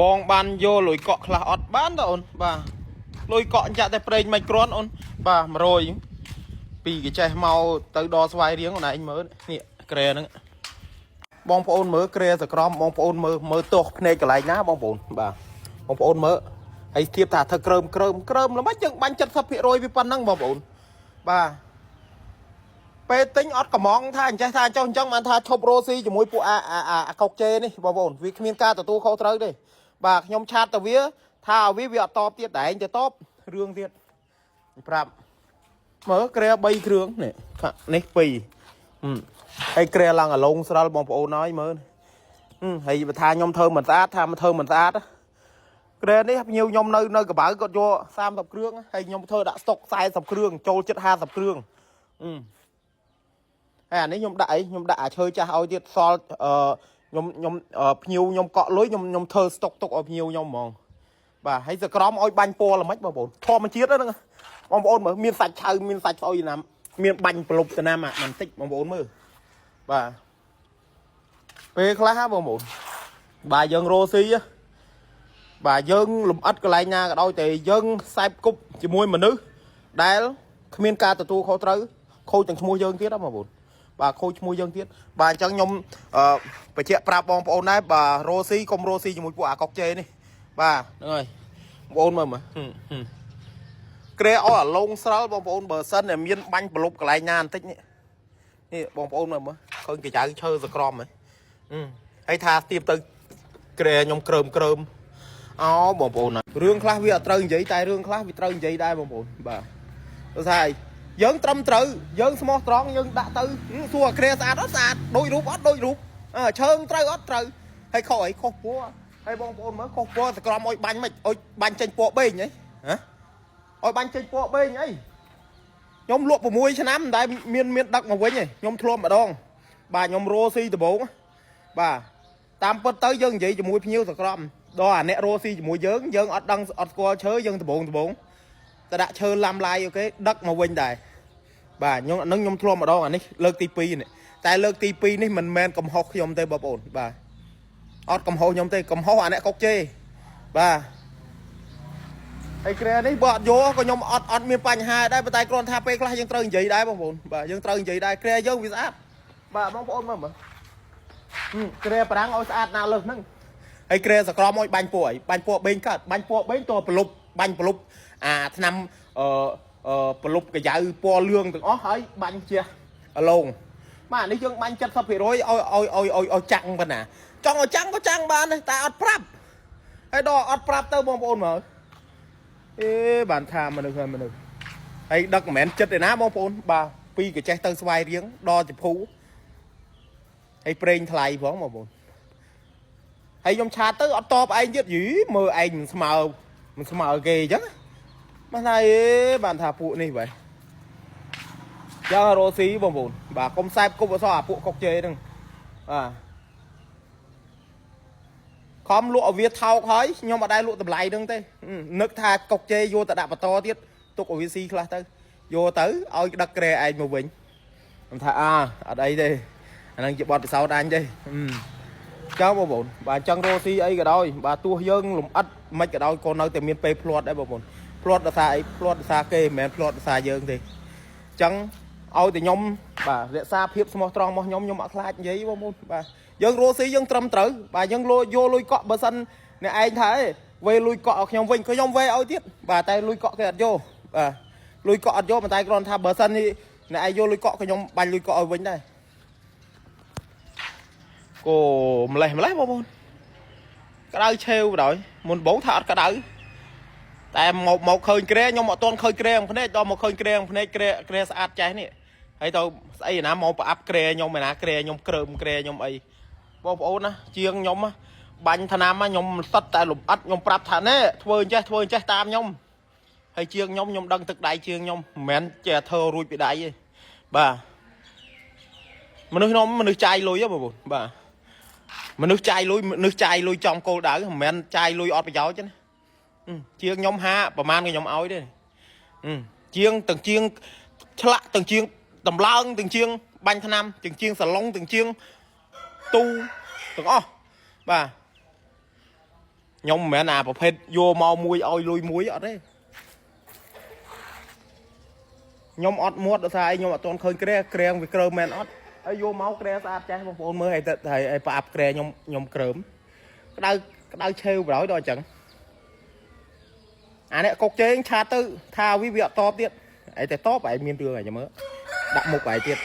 បងបានយកលុយកក់ខ្លះអត់បានតអូនបាទលុយកក់ចាក់តែប្រេងមិនគ្រាន់អូនបាទ100ពីកចេះមកទៅដល់ស្វាយរៀងអូនឯងមើលនេះក្រែហ្នឹងបងប្អូនមើលក្រែសក្រមបងប្អូនមើលមើលទោះភ្នែកកន្លែងណាបងប្អូនបាទបងប្អូនមើលហើយធៀបថាធ្វើក្រើមក្រើមក្រើមល្មិចយើងបាញ់70%វាប៉ុណ្ណឹងបងប្អូនបាទពេលទិញអត់កំងថាអញ្ចេះថាអញ្ចោះអញ្ចឹងបានថាឈប់រោស៊ីជាមួយពួកអាអាអាអាកុកជេនេះបងប្អូនវាគ្មានការទទួលខុសត្រូវទេបាទខ្ញុំឆាតទៅវាថាឲ្យវាវាអត់តបទៀតតែឯងទៅតបរឿងទៀតប្រាប់មើលក្រែ3គ្រឿងនេះខានេះ2ហឹមហើយក្រែឡើងអាឡងស្រាលបងប្អូនហើយមើលហឹមហើយបើថាខ្ញុំធ្វើមិនស្អាតថាមិនធ្វើមិនស្អាតក្រែនេះភ្ញៀវខ្ញុំនៅនៅកបៅគាត់យក30គ្រឿងហើយខ្ញុំធ្វើដាក់ស្តុក40គ្រឿងចូលចិត្ត50គ្រឿងហឹម ហើយអានេះខ្ញុំដាក់អីខ្ញុំដាក់អាឈើចាស់ឲ្យទៀតសល់អឺខ្ញុំខ្ញុំអឺភ្ញៀវខ្ញុំកក់លុយខ្ញុំខ្ញុំធ្វើស្តុកទុកឲ្យភ្ញៀវខ្ញុំហ្មងបាទហើយសក្រមឲ្យបាញ់ពណ៌ល្មិចបងប្អូនធម្មជាតិហ្នឹងបងប្អូនមើលមានសាច់ឆៅមានសាច់ស្អុយណាំមានបាញ់ប្រលប់ទៅណាមកបន្តិចបងប្អូនមើលបាទពេលខ្លះហ่าបងប្អូនបាទយើងរោស៊ីហ៎បាទយើងលំអិតកន្លែងណាក៏ដោយតែយើងខ្សែបគប់ជាមួយមនុស្សដែលគ្មានការទទួលខុសត្រូវខូចទាំងឈ្មោះយើងទៀតហ៎បងប្អូន បាទខូចឈ្មោះយើងទៀតបាទអញ្ចឹងខ្ញុំអឺបញ្ជាក់ប្រាប់បងប្អូនដែរបាទរ៉ូស៊ីកុំរ៉ូស៊ីជាមួយពួកអាកុកជេនេះបាទហ្នឹងហើយបងប្អូនមើលមើលហឹមហឹមក្រែអស់អាឡងស្រាលបងប្អូនបើសិនតែមានបាញ់ប្រលប់កន្លែងណាបន្តិចនេះនេះបងប្អូនមើលមើលឃើញកញ្ចៅឈើសក្រមហ៎ហឹមហើយថាស្ទាបទៅក្រែខ្ញុំក្រើមក្រើមអូបងប្អូនណារឿងខ្លះវាអត់ត្រូវនិយាយតែរឿងខ្លះវាត្រូវនិយាយដែរបងប្អូនបាទព្រោះថាអី យើងត្រឹមត្រូវយើងស្មោះត្រង់យើងដាក់ទៅសួរអាគ្រាស្អាតអត់ស្អាតដូចរូបអត់ដូចរូបអើឈើងត្រូវអត់ត្រូវហើយខុសអីខុសពណ៌ហើយបងប្អូនមើលខុសពណ៌សក្រមអុយបាញ់មិនអុយបាញ់ចេញពណ៌បេងហីហ៎អុយបាញ់ចេញពណ៌បេងអីខ្ញុំលក់6ឆ្នាំមិនដែលមានមានដឹកមកវិញទេខ្ញុំធ្លាប់ម្ដងបាទខ្ញុំរោស៊ីដំបងបាទតាមពិតទៅយើងនិយាយជាមួយភ្ញៀវសក្រមដល់អាអ្នករោស៊ីជាមួយយើងយើងអត់ដឹងអត់ស្គាល់ឈើយើងដំបងដំបងទៅដាក់ឈើឡាំឡាយអូខេដឹកមកវិញដែរ បាទខ្ញុំនឹងខ្ញុំធ្លាប់ម្ដងអានេះលើកទី2នេះតែលើកទី2នេះមិនមែនកំហុសខ្ញុំទេបងប្អូនបាទអត់កំហុសខ្ញុំទេកំហុសអាអ្នកកុកជេបាទហើយក្រែនេះបើអត់យកក៏ខ្ញុំអត់អត់មានបញ្ហាដែរប៉ុន្តែគ្រាន់ថាពេលខ្លះយើងត្រូវនិយាយដែរបងប្អូនបាទយើងត្រូវនិយាយដែរក្រែយើងវាស្អាតបាទបងប្អូនមើលមើលហឹមក្រែប្រាំងឲ្យស្អាតណាស់លើសហ្នឹងហើយក្រែសក្រមឲ្យបាញ់ពណ៌អីបាញ់ពណ៌បេងកើតបាញ់ពណ៌បេងតប្រលប់បាញ់ប្រលប់អាឆ្នាំអឺ អឺប្រលប់កាយ៉ៅពណ៌លឿងទាំងអស់ហើយបាញ់ជះអឡងបាទនេះយើងបាញ់70%ឲ្យឲ្យឲ្យឲ្យឲ្យចាំងប៉ុណ្ណាចង់ឲ្យចាំងក៏ចាំងបានដែរតែអត់ប្រាប់ហើយដល់អត់ប្រាប់ទៅបងប្អូនមើលអេបានថាមនុស្សហើយមនុស្សហើយដឹកមិនមែនចិត្តឯណាបងប្អូនបាទពីកចេះទៅស្វាយរៀងដល់ចភូហើយប្រេងថ្លៃផងបងប្អូនហើយខ្ញុំឆាតទៅអត់តបឯងទៀតយីមើលឯងមិនស្មើមិនស្មើគេអញ្ចឹង មកថាអេបានថាពួកនេះបែយ៉ាងរ៉ូស៊ីបងប្អូនបាទកុំសែបគប់អសអាពួកកុកជេហ្នឹងបាទខំលក់ឲ្យវាថោកហើយខ្ញុំអត់ដែរលក់តម្លៃហ្នឹងទេនឹកថាកុកជេយកទៅដាក់បន្តទៀតទុកឲ្យវាស៊ីខ្លះទៅយកទៅឲ្យដឹកក្រែឯងមកវិញខ្ញុំថាអាអត់អីទេអាហ្នឹងជាបទពិសោធន៍អញទេចៅបងប្អូនបាទចង់រ៉ូស៊ីអីក៏ដោយបាទទោះយើងលំអិតមិនក៏ដោយក៏នៅតែមានពេលភ្លាត់ដែរបងប្អូន ភ្លាត់ដោយសារអីភ្លាត់ដោយសារគេមិនមែនភ្លាត់ដោយសារយើងទេអញ្ចឹងឲ្យតែខ្ញុំបាទរក្សាភាពស្មោះត្រង់របស់ខ្ញុំខ្ញុំអត់ខ្លាចនិយាយបងប្អូនបាទយើងរស់ស៊ីយើងត្រឹមត្រូវបាទយើងលយកលុយកក់បើសិនអ្នកឯងថាអេវេលុយកក់ឲ្យខ្ញុំវិញខ្ញុំវេឲ្យទៀតបាទតែលុយកក់គេអត់យកបាទលុយកក់អត់យកប៉ុន្តែគ្រាន់ថាបើសិននេះអ្នកឯងយកលុយកក់ខ្ញុំបាញ់លុយកក់ឲ្យវិញដែរគោម្លេះម្លេះបងប្អូនក្តៅឆេវបណ្ដោយមុនបងថាអត់ក្តៅ តែមកមកឃើញក្រែខ្ញុំអត់ទាន់ឃើញក្រែភ្នែកដល់មកឃើញក្រែភ្នែកក្រែក្រែស្អាតចេះនេះហើយទៅស្អីណាមកប្រអាប់ក្រែខ្ញុំឯណាក្រែខ្ញុំក្រើមក្រែខ្ញុំអីបងប្អូនណាជាងខ្ញុំបាញ់ថ្នាំខ្ញុំសិតតែលំអិតខ្ញុំប្រាប់ថាណែធ្វើអញ្ចេះធ្វើអញ្ចេះតាមខ្ញុំហើយជាងខ្ញុំខ្ញុំដឹងទឹកដៃជាងខ្ញុំមិនមែនចេះធ្វើរួចពីដៃទេបាទមនុស្សខ្ញុំមនុស្សចាយលុយហ៎បងប្អូនបាទមនុស្សចាយលុយមនុស្សចាយលុយចំគោលដៅមិនមែនចាយលុយអត់ប្រយោជន៍ទេណា ជាងខ្ញុំហាប្រហែលក៏ខ្ញុំឲ្យទេជាងទាំងជាងឆ្លាក់ទាំងជាងតម្លើងទាំងជាងបាញ់ថ្នាំទាំងជាងសាឡុងទាំងជាងទូទាំងអស់បាទ ខ្ញុំមិនមែនអាប្រភេទយកមកមួយឲ្យលុយមួយអត់ទេខ្ញុំអត់មាត់ដោយសារអីខ្ញុំអត់ទាន់ឃើញក្រែក្រែងវាក្រើមមែនអត់ហើយយកមកក្រែស្អាតចេះបងប្អូនមើលឲ្យទៅឲ្យប្រអាប់ក្រែខ្ញុំខ្ញុំក្រើមក្តៅក្តៅឆេវបណ្ដោយដល់អញ្ចឹងអានេះកុកជេងឆាតទៅថាវាវាអត់តបទៀតឯតែតបឯងមានរឿងឯងមើលដាក់មុខឯងទៀត